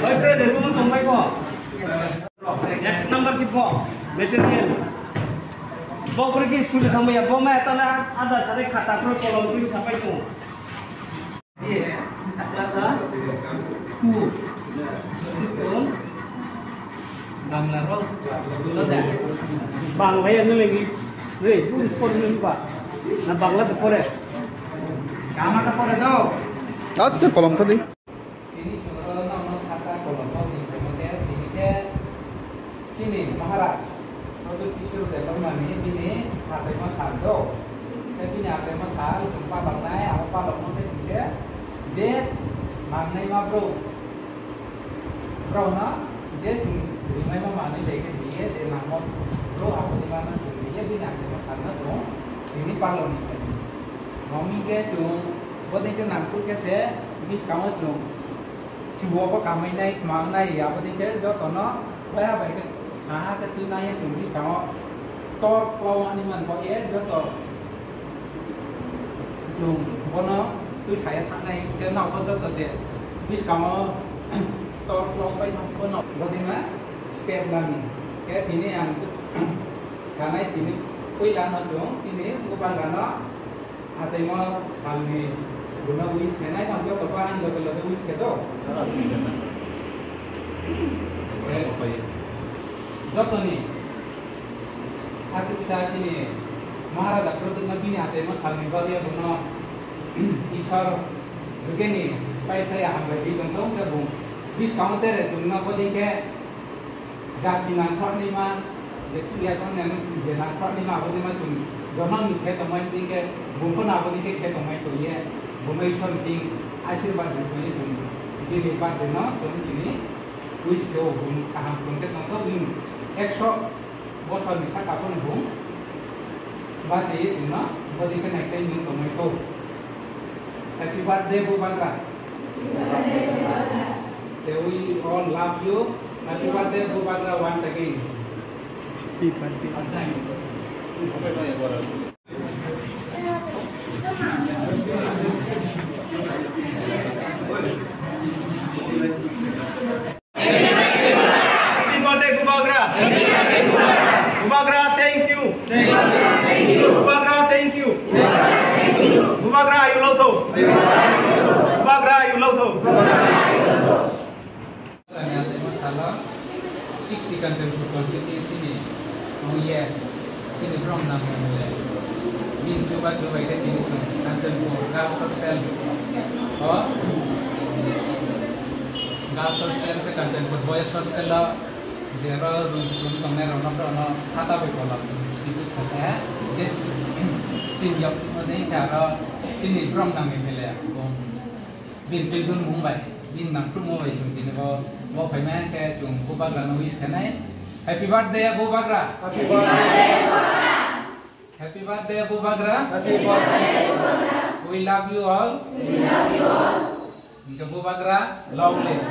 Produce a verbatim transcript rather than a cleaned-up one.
Oi, tre de, bo tongmai ko. Ek number ki bo, materials. Bo kri ki school thamai ya, bo mai tala ada sare khata pro kolom kri sapai tu. Ye, class two. School. Bangla ro, dula da. Bangla ya nule ni, re, bu school ni ba. Na Bangla to pore. Kama to pore do. Atte kolom to di. Tini chung ro nang no khata kolom no tini khe, tini khe chini Maharaj Pradyut Kishore Debbarma ni bini achaimo sal do. Khe bini achaimo sal chung palok nai, abo palok no khe tini khe je nangnaima brouh, brao no je chung rimaimo manoi bai khe ri ye, je nangmo brouh abo ni ma no chung ri ye, bini achaimo sal no chung tini palok ni khe. Mami khe chung bodei khe nangkhuh khe se buskang wo chung chuo pho kamai nai, kmang nai, abo dei khe joto no bai ha bai khe, ha ha khe tui nai ye chung buskang wo tor klau ani man bo ye joto chung bono tui sa ye thanng nai khe nao pho joto je buskang wo tor klau pai no bono bodei ma step lami khe tini ang sanai tini poila no chung tini Bubagra no achaimo sal ni bung no wish khe nai, nang joto pho ang loge loge wish khe do. Joto ni achuksa chini Maharaja Pradyut no bini achaimo sal ni bagwi bung no Isor rwgeni pai phlai ya hambai ri tongthou, hwnkhe bung buskang wo tere chung no bodei khe jati nangkhornaima, je chuya tong nang je nangkhornaima, abo dei ma chung jonom ni khe tongmai tini khe, bung pho no abo dei khe khe tongmai tong ye, bung no Isor ni thing ashirbad ri tong ye chung bini birthday no chung tini wish khe o, bung kaham tong khe tongthou, bini ekso bosor ni saka pho no bung birthday ye chung no abo dei khe naikhlai ni tongmai thou. Happy birthday, Bubagra. Happy birthday, Bubagra. Okay, we all love you. Happy birthday, Bubagra, once again. Happy birthday. Happy birthday, Bubagra. Bubagra, thank you. Bubagra, thank you. Bubagra, you love to. Bubagra, you love to. Salo sixty Kanchanpur constituency ni ong ye chini brom nang M L A. Bini chubachu bai khe chini chung Kanchanpur Girls Hostel o, Girls Hostel khe Kanchanpur Boys Hostel o je ro room sum tongnai rao no, brao no khata bai kolom distribute khe, je chini yakchumo dei khe aro chini brom nang M L A bung bini tuidun mung bai, bini nangkhruhmo bai chung tini bo, bo phaimai khe chung Bubagra no wish khe nai. Happy birthday, Bubagra! Happy birthday, Bubagra! Happy birthday, Bubagra! We love you all. We love you all. Hingkhe Bubagra, long live.